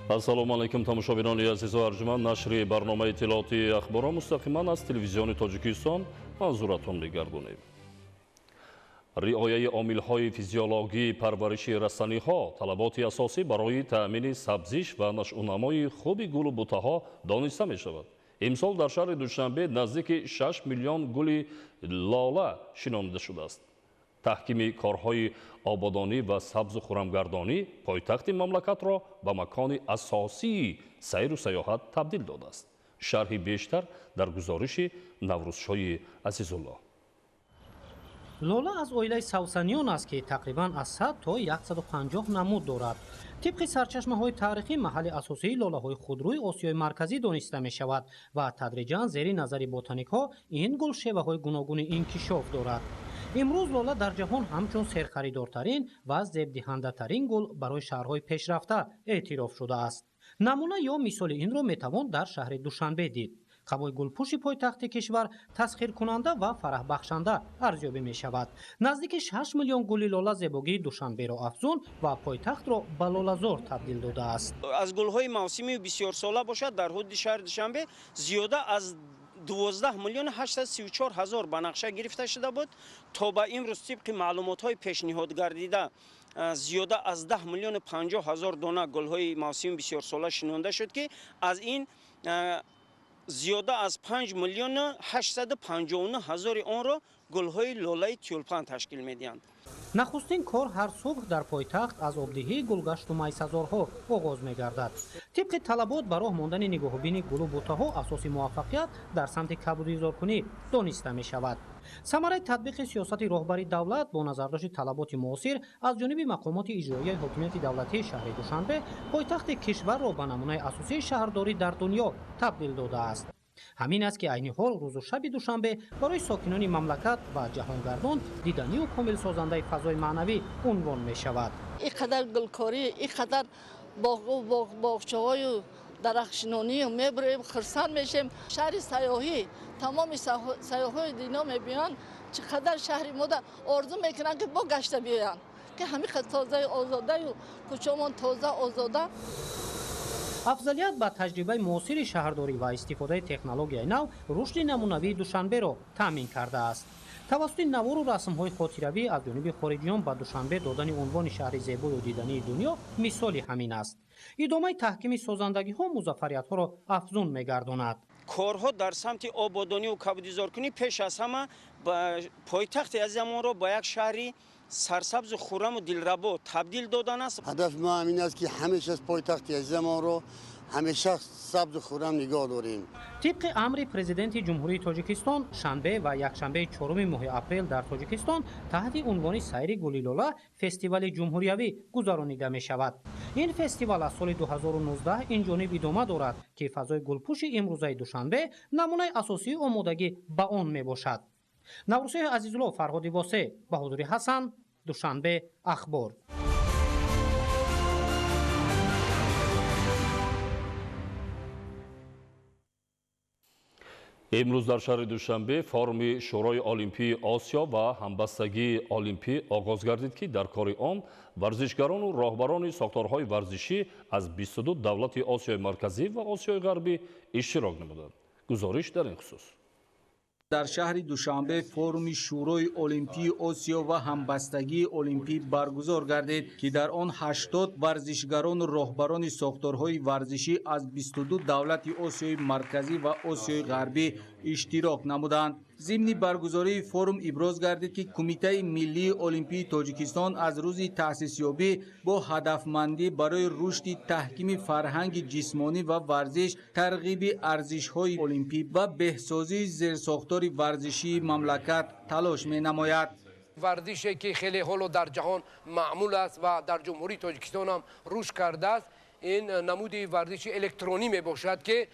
Ассалому алайкум, тамошобинони азизу арҷуманд. Нашри барномаи иттилоотии ахборро мустақиман аз телевизиони Тоҷикистон манзуратон мегардонем. Риояи омилҳои физиологии парвариши растаниҳо талаботи асосӣ барои таъмини сабзиш ва нашъунамои хуби гулу бутаҳо дониста мешавад. Имсол дар шаҳри Душанбе наздики 6 миллион гули лола шинонида шудааст. Таҳкими корҳои ободонӣ ва сабзу хурамгардонӣ пойтахти мамлакатро ба макони асосии сайру сайёҳат табдил додааст. Шарҳи бештар дар гузориши Наврӯзшоҳи Азизуллоҳ. Лола аз оилаи савсаниён аст, ки тақрибан аз 100 то 150 намуд дорад. Тибқи сарчашмаҳои таърихӣ, маҳалли асосии лолаҳои худрӯи Осиёи Марказӣ дониста мешавад ва тадриҷан зери назари ботаникҳо ин гул шеваҳои гуногуни инкишоф дорад. Имрӯз лола дар ҷаҳон ҳамчун серхаридортарин ва зебдиҳандатарин гул барои шаҳрҳои пешрафта эътироф шудааст. Намуна ё мисоли инро метавон дар шаҳри Душанбе дид. Қабои гулпӯши пойтахти кишвар тасхиркунанда ва фараҳбахшанда арзёбӣ мешавад. Наздики 6 миллион гули лола зебогии Душанберо афзун ва пойтахтро ба лолазор табдил додааст. Аз гулҳои мавсимию бисёрсола бошад, дар ҳудуди шаҳри Душанбе зиёда аз 12 миллион 834 ҳазор ба нақша гирифта шуда буд. То ба имрӯз тибқи маълумотҳои пешниҳод гардида зиёда аз 10 миллиону 50 ҳазор дона гулҳои мавсими бисёрсола шинонда шуд, ки аз ин зиёда аз 5 миллиону 859 ҳазори онро гулҳои лолаи тюльпан ташкил медиҳанд. Нахустин кор ҳар субҳ дар пойтахт аз обдиҳии гулгашту майсазорҳо оғоз мегардад. Тибқи талабот, ба роҳ мондани нигоҳубини гулу бутаҳо асоси муваффақият дар самти кабудизоркунӣ дониста мешавад. Самараи татбиқи сиёсати роҳбари давлат бо назардошти талаботи муосир аз ҷониби мақомоти иҷроияи ҳокимияти давлатии шаҳри Душанбе пойтахти кишварро ба намунаи асосии шаҳрдорӣ дар дунё табдил додааст. Ҳамин аст, ки айни ҳол рӯзу шаби Душанбе барои сокинони мамлакат ва ҷаҳонгардон диданию комилсозандаи фазои маънавӣ унвон мешавад. Ин қадар гулкорӣ, ин қадар боғу боғчаҳою дарахтшинонию мебурем, хурсанд мешем. Шаҳри сайёҳӣ, тамоми сайёҳҳои дунё мебиёянд, чӣ қадар шаҳри мода орзу мекунанд, ки бо гашта биёянд, ки ҳамин қадр тозаю озодаю кӯчаомон тоза озода. Афзалият ба таҷрибаи муосири шаҳрдорӣ ва истифодаи технологияи нав рушди намунавии Душанберо таъмин кардааст. Тавассути навору расмҳои хотиравӣ аз ҷониби хориҷиён ба Душанбе додани унвони шаҳри зебою дидании дунё мисоли ҳамин аст. Идомаи таҳкими созандагиҳо музаффариятҳоро афзун мегардонад. Корҳо дар самти ободониву кабудизоркунӣ пеш аз ҳама пойтахти азизамонро ба як шаҳри сарсабзу хурраму дилрабо табдил додан аст. Ҳадафи мо ҳамин аст, ки ҳамеша пойтахти азизамонро ҳамеша сабзу хуррам нигоҳ дорем. Тибқи амри Президенти Ҷумҳурии Тоҷикистон, шанбе ва якшанбеи 4-уми моҳи апрел дар Тоҷикистон таҳти унвони сайри гули лола фестивали ҷумҳуриявӣ гузаронида мешавад. Ин фестивал аз соли 2019 ин ҷониб идома дорад, ки фазои гулпӯши имрӯзаи Душанбе намунаи асосии омодагӣ ба он мебошад. Наврӯзшоҳи Азизулло, Фарҳоди Восе, Баҳодури Ҳасан, Душанбе, Ахбор. Имрӯз дар шаҳри Душанбе форуми Шӯрои Олимпии Осиё ва ҳамбастагии олимпӣ оғоз гардид, ки дар кори он варзишгарону роҳбарони сохторҳои варзишӣ аз 22 давлати Осиёи Марказӣ ва Осиёи Ғарбӣ иштирок намуданд. Гузориш дар ин хусус. Дар шаҳри Душанбе форуми Шӯрои Олимпии Осиё ва ҳамбастагии олимпӣ баргузор гардид, ки дар он 80 варзишгарону роҳбарони сохторҳои варзишӣ аз 22 давлати Осиёи Марказӣ ва Осиёи Ғарбӣ иштирок намуданд. Зимни баргузории форум иброз гардид, ки Кумитаи миллии олимпии Тоҷикистон аз рӯзи таъсисёбӣ бо ҳадафмандӣ барои рушди таҳкими фарҳанги ҷисмонӣ ва варзиш, тарғиби арзишҳои олимпӣ ва беҳсозии зерсохтори варзишии мамлакат талош менамояд. Варзише ки хеле ҳоло дар ҷаҳон маъмул аст ва дар Ҷумҳурии Тоҷикистон ҳам рушд кардааст, ин намуди варзиши электронӣ мебошад, ки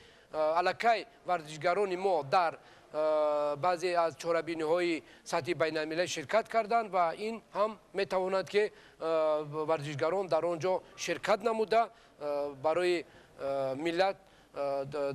аллакай варзишгарони мо дар баъзе аз чорабиниҳои сатҳи байналмилалӣ ширкат карданд ва ин ҳам метавонад, ки варзишгарон дар он ҷо ширкат намуда барои миллат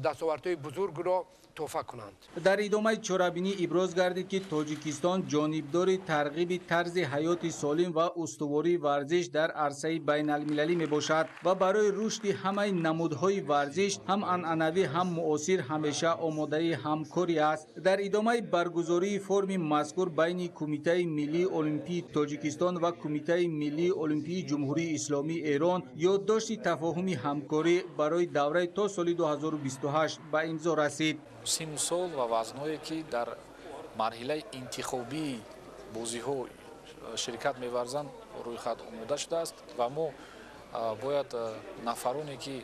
дастовардҳои бузургро туҳфа кунанд. Дар идомаи чорабинӣ иброз гардид, ки Тоҷикистон ҷонибдори тарғиби тарзи ҳаёти солим ва устувории варзиш дар арсаи байналмилалӣ мебошад ва барои рушди ҳамаи намудҳои варзиш, ҳам анъанавӣ, ҳам муосир, ҳамеша омодаи ҳамкорӣ аст. Дар идомаи баргузории форуми мазкур байни Кумитаи миллии олимпии Тоҷикистон ва Кумитаи миллии олимпии Ҷумҳурии Исломии Эрон ёддошти тафоҳуми ҳамкорӣ барои давраи то соли 2028 ба имзо расид. Синну сол ва вазнҳое, ки дар марҳилаи интихобии бозиҳо ширкат меварзанд, рӯйхат омода шудааст ва мо бояд нафароне, ки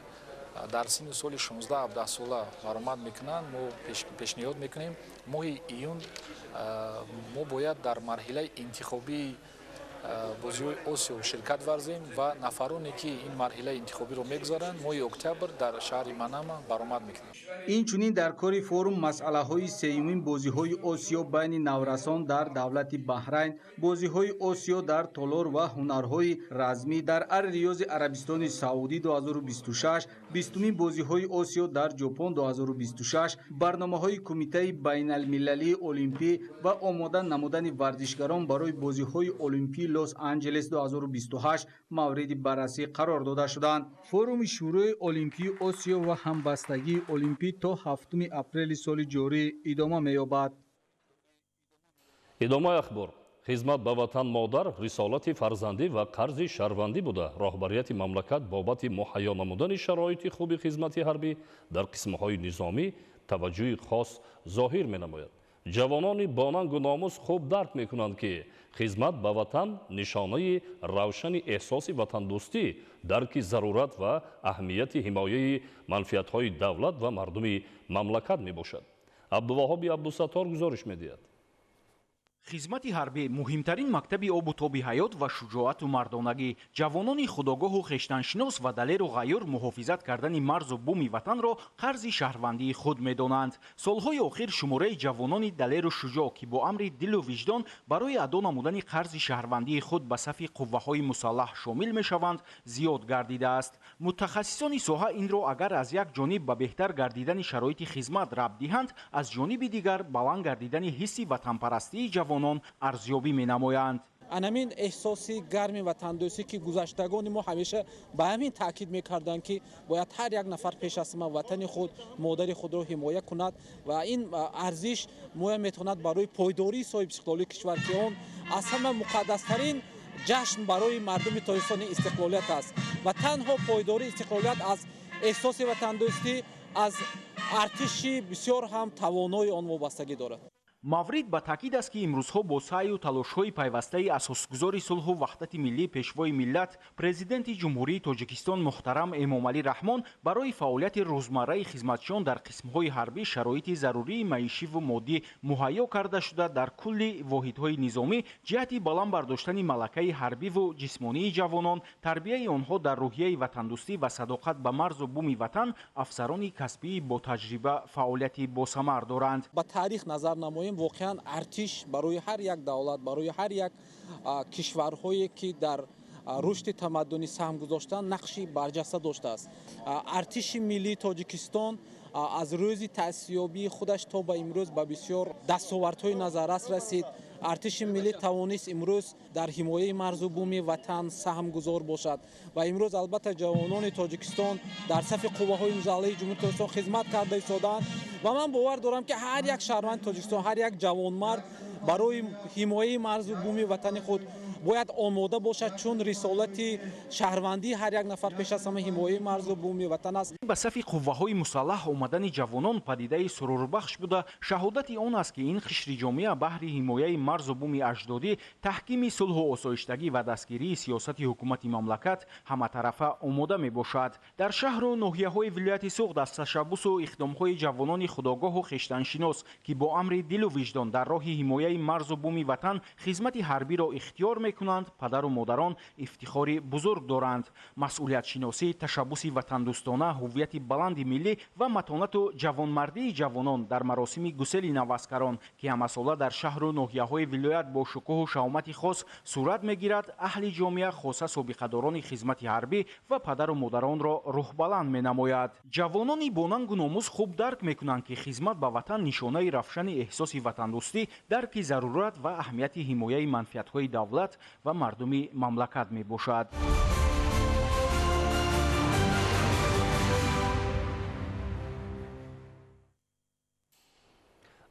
дар синну соли 16-17 сола баромад мекунанд, мо пешниҳод мекунем. Моҳи июн мо бояд дар марҳилаи интихобии бозиҳои Осиё ширкат варзем ва нафароне, ки ин марҳилаи интихобиро мегузаранд, моҳи октябр дар шаҳри Манама баромад мекунанд. Инчунин дар кори форум масъалаҳои сеюмин бозиҳои Осиё байни наврасон дар давлати Баҳрайн, бозиҳои Осиё дар толор ва ҳунарҳои размӣ дар Ар-Риёзи Арабистони Саудӣ 2026, 20-умин бозиҳои Осиё дар Ҷопон 2026, барномаҳои Кумитаи байналмилалии олимпӣ ва омода намудани варзишгарон барои бозиҳои олимпии Лос-Анҷелес 2028 мавриди баррасӣ қарор дода шуданд. Форуми Шӯрои олимпии Осиё ва ҳамбастагии олимпӣ то 7 апрели соли ҷорӣ идома меёбад. Идомаи ахбор. Хизмат ба ватан модар рисолати фарзандӣ ва қарзи шаҳрвандӣ буда, роҳбарияти мамлакат бобати муҳайё намудани шароити хуби хизмати ҳарбӣ дар қисмҳои низомӣ таваҷҷӯҳи хос зоҳир менамояд. Ҷавонони бонангу номус хуб дарк мекунанд, ки хизмат ба ватан нишонаи равшани эҳсоси ватандӯстӣ, дарки зарурат ва аҳамияти ҳимояи манфиатҳои давлат ва мардуми мамлакат мебошад. Абдуваҳоби Абдусаттор гузориш медиҳад. Хизмати ҳарбӣ муҳимтарин мактаби обу тоби ҳаёт ва шуҷоату мардонагӣ. Ҷавонони худогоҳу хештаншинос ва далеру ғайюр муҳофизат кардани марзу буми ватанро қарзи шаҳрвандии худ медонанд. Солҳои охир шумораи ҷавонони далеру шуҷоъ, ки бо амри дилу виҷдон барои адо намудани қарзи шаҳрвандии худ ба сафи қувваҳои мусаллаҳ шомил мешаванд, зиёд гардидааст. Мутахассисони соҳа инро агар аз як ҷониб ба беҳтар гардидани шароити хизмат рабт диҳанд, аз ҷониби дигар баланд гардидани ҳисси ватанпарастии ҷавонон арзёбӣ менамоянд. Анамин эҳсоси гарми ватандӯстӣ, ки гузаштагони мо ҳамеша ба ҳамин таъкид мекарданд, ки бояд ҳар як нафар пеш аз ҳама ватани худ, модари худро ҳимоя кунад, ва ин арзиш моя метавонад барои пойдории соҳибистиқлолии кишвар, ки он аз ҳама муқаддастарин ҷашн барои мардуми Тоҷикистони истиқлолият аст, ва танҳо пойдории истиқлолият аз эҳсоси ватандӯстӣ, аз артиши бисёр ҳам тавонои он вобастагӣ дорад. Маврид ба таъкид аст, ки имрӯзҳо бо саъю талошҳои пайвастаи асосгузори сулҳу ваҳдати миллӣ, Пешвои миллат, Президенти Ҷумҳурии Тоҷикистон муҳтарам Эмомалӣ Раҳмон барои фаъолияти рӯзмарраи хизматчиён дар қисмҳои ҳарбӣ шароити зарурии маишиву моддӣ муҳайё карда шуда, дар кулли воҳидҳои низомӣ ҷиҳати баланд бардоштани малакаи ҳарбиву ҷисмонии ҷавонон, тарбияи онҳо дар рӯҳияи ватандӯстӣ ва садоқат ба марзу буми ватан афсарони касбии ботаҷриба фаъолияти босамар доранд. Ба таърих назар намоем, воқеан артиш барои ҳар як давлат, барои ҳар як кишварҳое, ки дар рушди тамаддунӣ саҳм гузоштанд, нақши барҷаста доштааст. Артиши миллии Тоҷикистон аз рӯзи таъсисёбии худаш то ба имрӯз ба бисёр дастовардҳои назаррас расид. Артиши миллӣ тавонист имрӯз дар ҳимояи марзу буми ватан саҳмгузор бошад ва имрӯз албатта ҷавонони Тоҷикистон дар сафи қувваҳои мусаллаҳи Ҷумҳурии Тоҷикистон хизмат карда истодаанд ва ман бовар дорам, ки ҳар як шаҳрванди Тоҷикистон, ҳар як ҷавонмард барои ҳимояи марзу буми ватани худ бояд омода бошад, чун рисолати шаҳрвандии ҳар як нафар пеш аз ҳама ҳимояи марзу буми ватан аст. Ба сафи қувваҳои мусаллаҳ омадани ҷавонон падидаи сурурбахш буда, шаҳодати он аст, ки ин қишри ҷомеа баҳри ҳимояи марзу буми аҷдодӣ, таҳкими сулҳу осоиштагӣ ва дастгирии сиёсати ҳукумати мамлакат ҳаматарафа омода мебошад. Дар шаҳру ноҳияҳои вилояти Суғд аз ташаббусу иқдомҳои ҷавонони худогоҳу хештаншинос, ки бо амри дилу виҷдон дар роҳи ҳимояи марзу буми ватан хизмати ҳарбиро ихтиёр мекунанд. мекунанд, падару модарон ифтихори бузург доранд. Масъулиятшиносӣ, ташаббуси ватандӯстона, ҳуввияти баланди миллӣ ва матонату ҷавонмардии ҷавонон дар маросими гусели наваскарон, ки ҳамасола дар шаҳру ноҳияҳои вилоят бо шукӯҳу шаҳомати хос сурат мегирад, аҳли ҷомеа, хоса собиқадорони хизмати ҳарбӣ ва падару модаронро рӯҳбаланд менамояд. Ҷавонони бонангу номус хуб дарк мекунанд, ки хизмат ба ватан нишонаи равшани эҳсоси ватандӯстӣ, дарки зарурат ва аҳамияти ҳимояи манфиатҳои давлат ва мардуми мамлакат мебошад.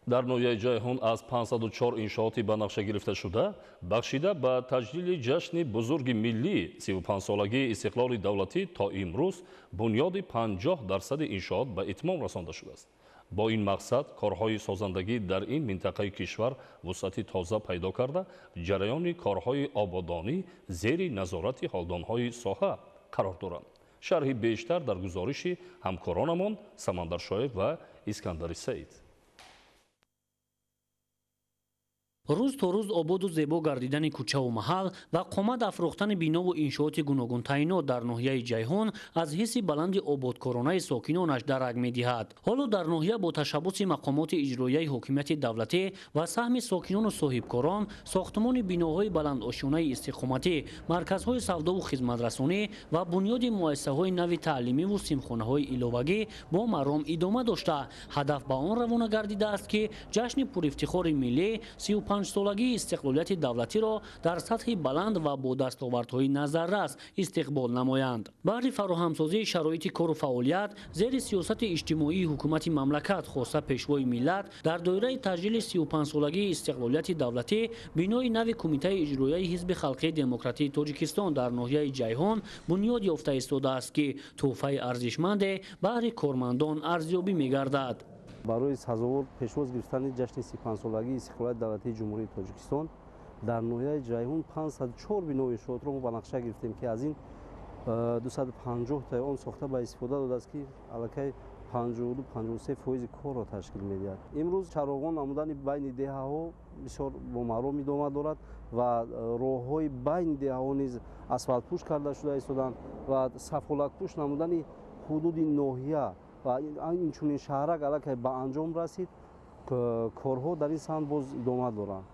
Дар ноҳияи Ҷайҳун аз 504 иншооти ба нақша гирифташуда бахшида ба таҷлили ҷашни бузурги миллӣ 35-солагии истиқлоли давлатӣ то имрӯз бунёди 50% иншоот ба итмом расонда шудааст. Бо ин мақсад корҳои созандагӣ дар ин минтақаи кишвар вусъати тоза пайдо карда, ҷараёни корҳои ободонӣ зери назорати ҳолдонҳои соҳа қарор доранд. Шарҳи бештар дар гузориши ҳамкоронамон Самандаршоев ва Искандари Саид. Рӯз то рӯз ободу зебо гардидани кӯчаву маҳал ва қомат афрохтани бинову иншооти гуногунтаъинот дар ноҳияи Ҷайҳун аз ҳисси баланди ободкоронаи сокинонаш дарак медиҳад. Ҳоло дар ноҳия бо ташаббуси мақомоти иҷроияи ҳокимияти давлатӣ ва саҳми сокинону соҳибкорон сохтмони биноҳои баландошёнаи истиқоматӣ, марказҳои савдову хизматрасонӣ ва бунёди муассисаҳои нави таълимиву синфхонаҳои иловагӣ бо маром идома дошта, ҳадаф ба он равона гардидааст, ки ҷашни пурифтихори миллӣ 35-солагии истиқлолияти давлатиро дар сатҳи баланд ва бо дастовардҳои назаррас истиқбол намоянд. Баҳри фароҳамсозии шароити кору фаъолият зери сиёсати иҷтимоии ҳукумати мамлакат, хоса пешвои миллат, дар доираи таҷлили 35-солагии истиқлолияти давлатӣ бинои нави Кумитаи иҷроияи Ҳизби халқии демократии Тоҷикистон дар ноҳияи Ҷайҳун бунёд ёфта истодааст, ки тӯҳфаи арзишманде баҳри кормандон арзёбӣ мегардад. Барои сазовор пешвоз гирифтани ҷашни 35-солагии истиқлолияти давлатии Ҷумҳурии Тоҷикистон дар ноҳияи Ҷайҳун 504 бинои иншоотро мо ба нақша гирифтем, ки аз ин 250 таи он сохта ба истифода додааст, ки аллакай 52-53% корро ташкил медиҳад. Имрӯз чароғон намудани байни деҳаҳо бисёр бомаром идома дорад ва роҳҳои байни деҳаҳо низ асфалтпӯш карда шуда истоданд ва сафолатпӯш намудани ҳудуди ноҳия ва инчунин шаҳрак аллакай ба анҷом расид. Корҳо дар ин самт боз идома доранд.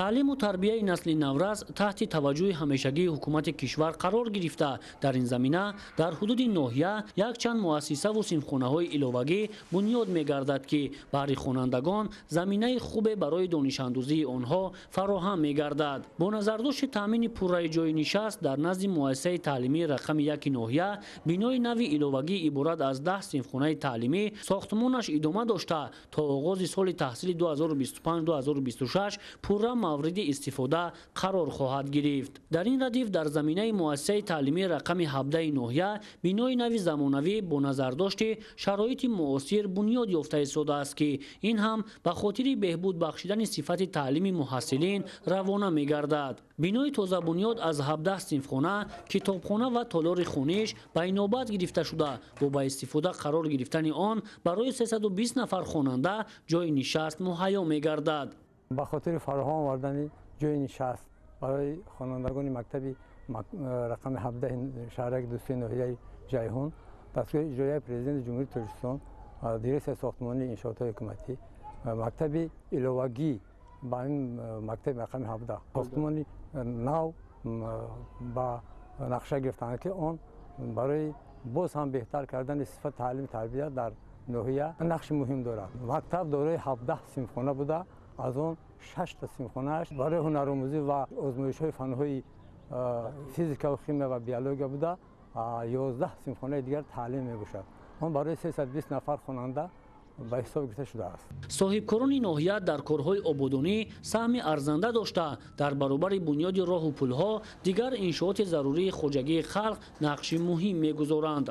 Таълиму тарбияи насли наврас таҳти таваҷҷӯҳи ҳамешагии ҳукумати кишвар қарор гирифта, дар ин замина дар ҳудуди ноҳия якчанд муассисаву синфхонаҳои иловагӣ бунёд мегардад, ки баҳри хонандагон заминаи хубе барои донишандӯзии онҳо фароҳам мегардад. Бо назардошти таъмини пурраи ҷойи нишаст дар назди муассисаи таълимии рақами 1 ноҳия бинои нави иловагӣ иборат аз 10 синфхонаи таълимӣ сохтмонаш идома дошта, то оғози соли таҳсили 2025-2026 пурра мавриди истифода қарор хоҳад гирифт. Дар ин радиф дар заминаи муассисаи таълимии рақами 17 ноҳия бинои нави замонавӣ бо назардошти шароити муосир бунёд ёфта истодааст, ки ин ҳам ба хотири беҳбуд бахшидани сифати таълими муҳассилин равона мегардад. Бинои тозабунёд аз 17 синфхона, китобхона ва толори хониш ба инобат гирифта шуда, бо ба истифода қарор гирифтани он барои 320 нафар хонанда ҷойи нишаст муҳайё мегардад. Ба хотири фароҳам овардани ҷойи нишаст барои хонандагони мактаби рақами 17 шаҳраки дӯстии ноҳияи Ҷайҳун дастгоҳи иҷроияи Президенти Ҷумҳурии Тоҷикистон, дирексияи сохтмонии иншоотҳои ҳукуматӣ, мактаби иловагӣ ба ин мактаби рақами 17 сохтмони нав ба нақша гирифтанд, ки он барои боз ҳам беҳтар кардани сифати таълиму тарбия дар ноҳия нақши муҳим дорад. Мактаб дорои 17 синфхона буда, аз он 6 та синфхонааш барои ҳунаромӯзӣ ва озмоишҳои фанҳои физика, химия ва биология буда, 11 синфхонаи дигар таълим мебошад. Он барои 320 нафар хонанда ба ҳисоб гирифта шудааст. Соҳибкорони ноҳия дар корҳои ободонӣ саҳми арзанда дошта, дар баробари бунёди роҳу пулҳо дигар иншооти зарурии хоҷагии халқ нақши муҳим мегузоранд.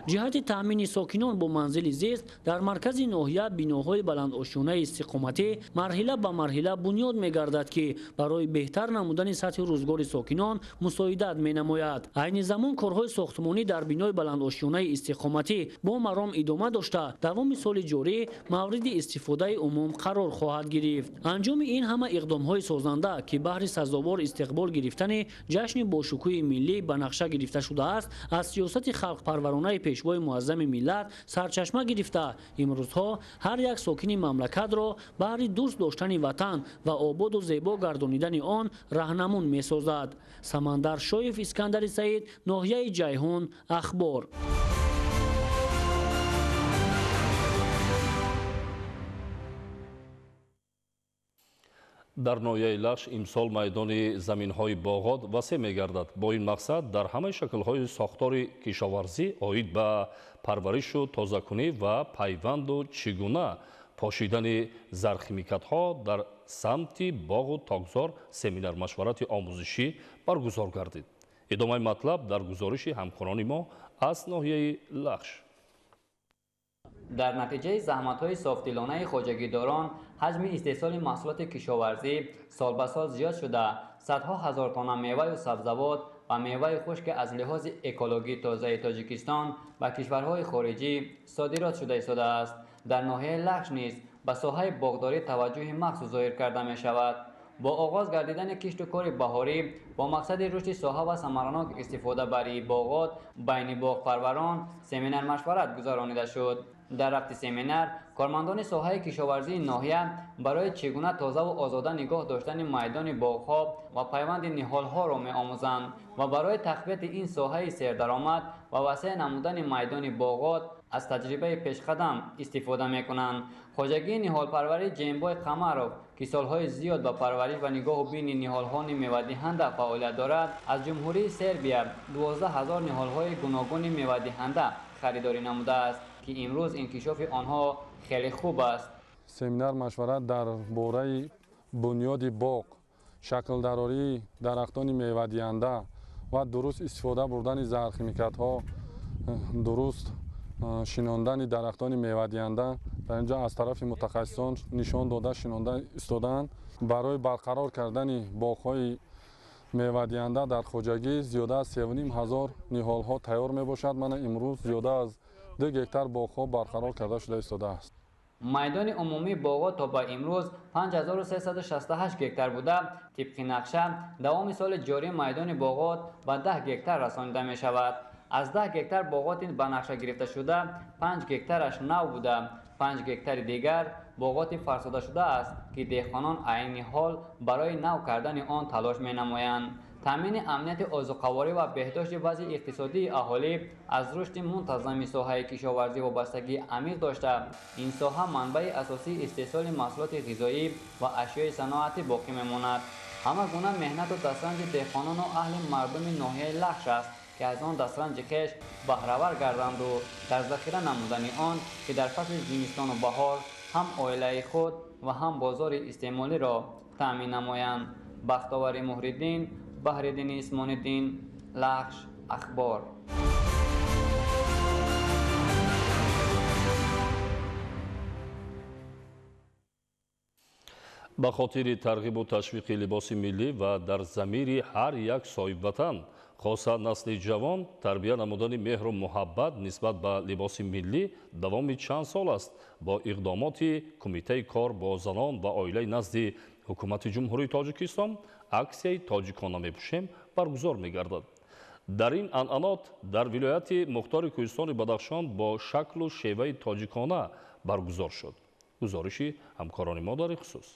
Ҷиҳати таъмини сокинон бо манзили зист дар маркази ноҳия биноҳои баландошёнаи истиқоматӣ марҳила ба марҳила бунёд мегардад, ки барои беҳтар намудани сатҳи рӯзгори сокинон мусоидат менамояд. Айни замон корҳои сохтмонӣ дар бинои баландошёнаи истиқоматӣ бо маром идома дошта, давоми соли ҷорӣ мавриди истифодаи умум қарор хоҳад гирифт. Анҷоми ин ҳама иқдомҳои созанда, ки баҳри сазовор истиқбол гирифтани ҷашни бошукӯҳи миллӣ ба нақша гирифта шудааст, аз сиёсати халқпарваронаи пешвои муаззами миллат сарчашма гирифта, имрӯзҳо ҳар як сокини мамлакатро баҳри дӯст доштани ватан ва ободу зебо гардонидани он раҳнамун месозад. Самандар Шоев, Искандари Саид, ноҳияи Ҷайҳун, Ахбор. Дар ноҳияи Лахш имсол майдони заминҳои боғот васеъ мегардад. Бо ин мақсад дар ҳамаи шаклҳои сохтори кишоварзӣ оид ба парваришу тозакунӣ ва пайванду чӣ гуна пошидани зархимикатҳо дар самти боғу токзор семинар-машварати омӯзишӣ баргузор гардид. Идомаи матлаб дар гузориши ҳамкорони мо аз ноҳияи Лахш. Дар натиҷаи заҳматҳои софдилонаи хоҷагидорон ҳаҷми истеҳсоли маҳсулоти кишоварзӣ сол ба сол зиёд шуда, садҳо ҳазор тонна меваю сабзавот ва меваи хушк аз лиҳози экологӣ тозаи Тоҷикистон ба кишварҳои хориҷӣ содирот шуда истодааст. Дар ноҳияи Лахш низ ба соҳаи боғдорӣ таваҷҷӯҳи махсус зоҳир карда мешавад. Бо оғоз гардидани кишту кори баҳорӣ бо мақсади рушди соҳа ва самаранок истифода барии боғот байни боғпарварон семинар-машварат гузаронида шуд. Дар рафти семинар кормандони соҳаи кишоварзии ноҳия барои чӣ гуна тозаву озода нигоҳ доштани майдони боғҳо ва пайванди ниҳолҳоро меомӯзанд ва барои тақвияти ин соҳаи сердаромад ва васеъ намудани майдони боғот аз таҷрибаи пешқадам истифода мекунанд. Хоҷагии ниҳолпарварӣ Ҷембой Қамаров, ки солҳои зиёд ба парвариш ва нигоҳу бини ниҳолҳони мевадиҳанда фаъолият дорад, аз Ҷумҳурии Сербия 12 ҳазор ниҳолҳои гуногуни мевадиҳанда харидорӣ намудааст, ки имрӯз инкишофи онҳо хеле хуб аст. Семинар машварат дар бораи бунёди боғ, шаклдарории дарахтони мевадиҳанда ва дуруст истифода бурдани зархимикатҳо, дуруст шинондани дарахтони мевадиҳанда дар инҷо аз тарафи мутахассисон нишон дода шинонда истодаанд. Барои барқарор кардани боғҳои мевадиҳанда дар хоҷагӣ зиёда аз 3,5 ҳазор ниҳолҳо тайёр мебошад. Мана имрӯз зиёда аз 2 гектар боғҳо барқарор карда шуда истодааст. Майдони умумии боғот то ба имрӯз 5368 гектар буда, тибқи нақша давоми соли ҷорӣ майдони боғот ба 10 гектар расонида мешавад. Аз 10 гектар боғоти ба нақша гирифташуда 5 гектараш нав буда, 5 гектари дигар боғоти фарсуда шудааст, ки деҳқонон айни ҳол барои нав кардани он талош менамоянд. Таъмини амнияти озуқаворӣ ва беҳдошти вазъи иқтисодии аҳолӣ аз рушди мунтазами соҳаи кишоварзӣ вобастагии амиқ дошта, ин соҳа манбаи асосии истеҳсоли маҳсулоти ғизоӣ ва ашёи саноатӣ боқӣ мемонад. Ҳама гуна меҳнату дастранҷи деҳқонону аҳли мардуми ноҳияи Лахш аст, ки аз он дастранҷи хеш баҳравар гарданду дар захира намудани он, ки дар фасли зимистону баҳор ҳам оилаи худ ва ҳам бозори истеъмолиро таъмин намоянд. Бахтовари Муҳриддин, Баҳриддини Исмониддин, Лахш, Ахбор. Ба хотири тарғибу ташвиқи либоси миллӣ ва дар замири ҳар як соҳибватан, хоса насли ҷавон, тарбия намудани меҳру муҳаббат нисбат ба либоси миллӣ давоми чанд сол аст бо иқдомоти Кумитаи кор бо занон ва оилаи назди Ҳукумати Ҷумҳурии Тоҷикистон аксияи тоҷикона мепӯшем баргузор мегардад. Дар ин анъанот дар вилояти Мухтори Кӯҳистони Бадахшон бо шаклу шеваи тоҷикона баргузор шуд. Гузориши ҳамкорони мо дар ин хусус.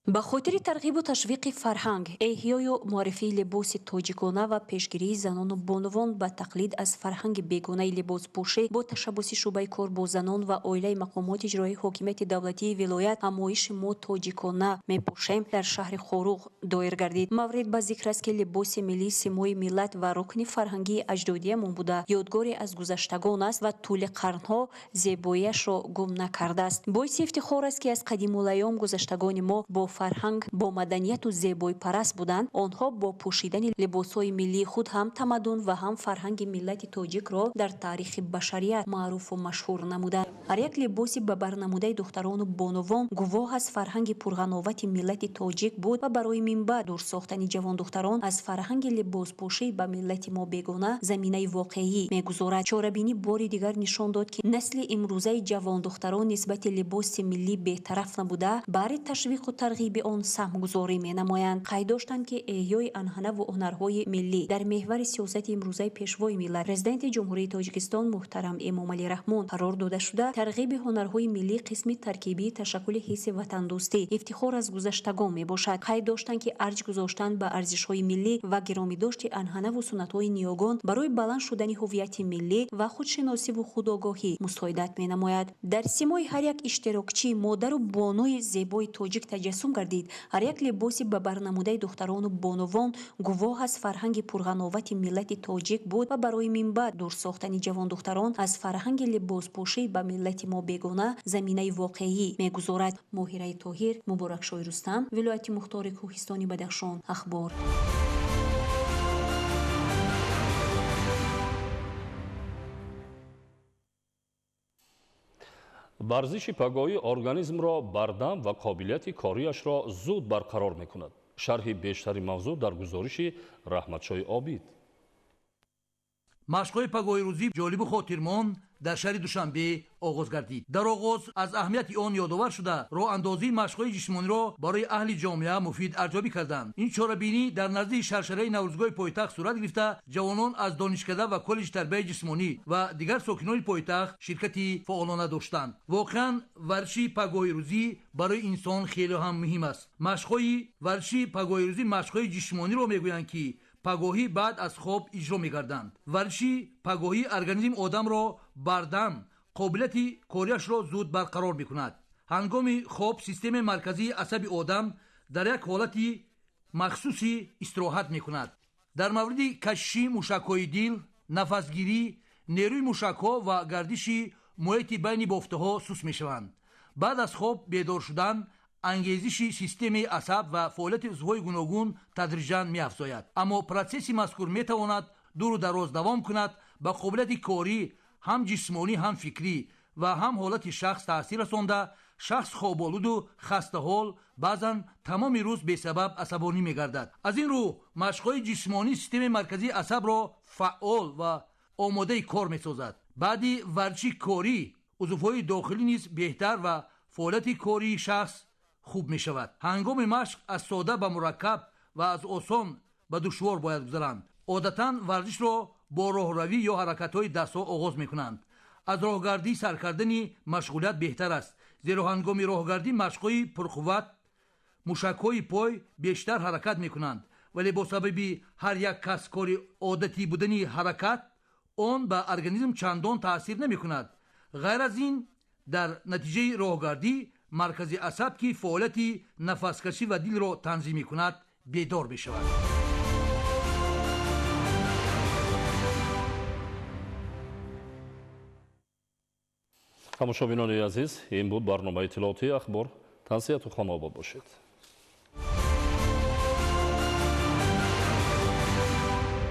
Ба хотири тарғибу ташвиқи фарҳанг, эҳёю муаррифии либоси тоҷикона ва пешгирии занону бонувон ба тақлид аз фарҳанги бегонаи либоспӯшӣ бо ташаббуси шӯъбаи кор бо занон ва оилаи мақомоти иҷроии ҳокимияти давлатии вилоят ҳамоиши мо тоҷикона мепӯшем дар шаҳри Хоруғ доир гардид. Маврид ба зикр аст, ки либоси миллӣ симои миллат ва рукни фарҳангии аҷдодиямон буда, ёдгоре аз гузаштагон аст ва тӯли қарнҳо зебоияшро гум накардааст. Боиси ифтихор аст, ки аз қадимулайём гузаштагони мо бо бофарҳанг, бо маданияту зебоипараст буданд, онҳо бо пӯшидани либосҳои миллии худ ҳам тамаддун ва ҳам фарҳанги миллати тоҷикро дар таърихи башарият маъруфу машҳур намуданд. Ҳар як либоси ба барнамудаи духтарону бонувон гувоҳ аз фарҳанги пурғановати миллати тоҷик буд ва барои минбаъд дур сохтани ҷавондухтарон аз фарҳанги либоспӯшӣ ба миллати мо бегона заминаи воқеӣ мегузорад. Чорабинӣ бори дигар нишон дод, ки насли имрӯзаи ҷавондухтарон нисбати либоси миллӣ бетараф набуда, баҳри ташвиқу тарғиби он саҳмгузорӣ менамоянд. Қайд доштанд, ки эҳёи анъанаву ҳунарҳои миллӣ дар меҳвари сиёсати имрӯзаи Пешвои миллат, Президенти Ҷумҳурии Тоҷикистон муҳтарам Эмомалӣ Раҳмон қарор дода шуда, тарғиби ҳунарҳои миллӣ қисми таркибии ташаккули ҳисси ватандӯстӣ, ифтихор аз гузаштагон мебошад. Қайд доштанд, ки арҷ гузоштан ба арзишҳои миллӣ ва гиромидошти анъанаву суннатҳои ниёгон барои баланд шудани ҳуввияти миллӣ ва худшиносиву худогоҳӣ мусоидат менамояд. Дар симои ҳар як иштирокчӣ модару бонуи зебои тоҷик таҷассум гардид. Ҳар як либоси ба барнамудаи духтарону бонувон гувоҳ аз фарҳанги пурғановати миллати тоҷик буд ва барои минбаъд дур сохтани ҷавондухтарон аз фарҳанги либоспӯшӣ ба миллати мо бегона заминаи воқеӣ мегузорад. Моҳираи Тоҳир, Муборакшоҳи Рустам, вилояти мухтори Кӯҳистони Бадахшон, Ахбор. Варзиши пагоҳӣ организмро бардам ва қобилияти кориашро зуд барқарор мекунад. Шарҳи бештари мавзӯъ дар гузориши Раҳматшоҳи Обид. Машқҳои пагоҳирӯзӣ ҷолибу хотирмон дар шаҳри Душанбе оғоз гардид. Дар оғоз аз аҳамияти он ёдовар шуда, роҳандозии машқҳои ҷисмониро барои аҳли ҷомеа муфид арзёбӣ карданд. Ин чорабинӣ дар назди шаршараи Наврӯзгоҳи пойтахт сурат гирифта, ҷавонон аз донишкада ва коллеҷи тарбияи ҷисмонӣ ва дигар сокинони пойтахт ширкати фаъолона доштанд. Воқеан варзиши пагоҳирӯзӣ барои инсон хеле ҳам муҳим аст. Машқҳои варзиши пагоҳирӯзӣ машқҳои ҷисмониро мегӯянд, ки пагоҳӣ баъд аз хоб иҷро мегарданд. Варзиши пагоҳӣ организми одамро бардам, қобилияти кориашро зуд барқарор мекунад. Ҳангоми хоб системаи марказии асаби одам дар як ҳолати махсуси истироҳат мекунад. Дар мавриди кашиши мушакҳои дил, нафасгирӣ, нерӯи мушакҳо ва гардиши муҳити байни бофтаҳо суст мешаванд. Баъд аз хоб бедор шудан ангезиши системаи асаб ва фаъолияти узвҳои гуногун тадриҷан меафзояд. Аммо протсесси мазкур метавонад дуру дароз давом кунад, ба қобилияти корӣ ҳам ҷисмонӣ, ҳам фикрӣ ва ҳам ҳолати шахс таъсир расонда, шахс хоболуду хастаҳол, баъзан тамоми рӯз бесабаб асабонӣ мегардад. Аз ин рӯ машқҳои ҷисмонӣ системаи марказии асабро фаъол ва омодаи кор месозад. Баъди варзиши корӣ узвҳои дохилӣ низ беҳтар ва фаъолияти кории шахс хуб мешавад. Ҳангоми машқ аз сода ба мураккаб ва аз осон ба душвор бояд гузаранд. Одатан варзишро бо роҳравӣ ё ҳаракатҳои дастҳо оғоз мекунанд. Аз роҳгардӣ сар кардани машғулият беҳтар аст, зеро ҳангоми роҳгардӣ машқҳои пурқувват мушакҳои пой бештар ҳаракат мекунанд, вале бо сабаби ҳар як кас кори одатӣ будани ҳаракат он ба организм чандон таъсир намекунад. Ғайр аз ин, дар натиҷаи роҳгардӣ маркази асаб, ки фаъолияти нафаскашӣ ва дилро танзим мекунад, бедор мешавад. Тамошобинони азиз, ин буд барномаи иттилоотии Ахбор. Тансиҳату хонаобод бошед.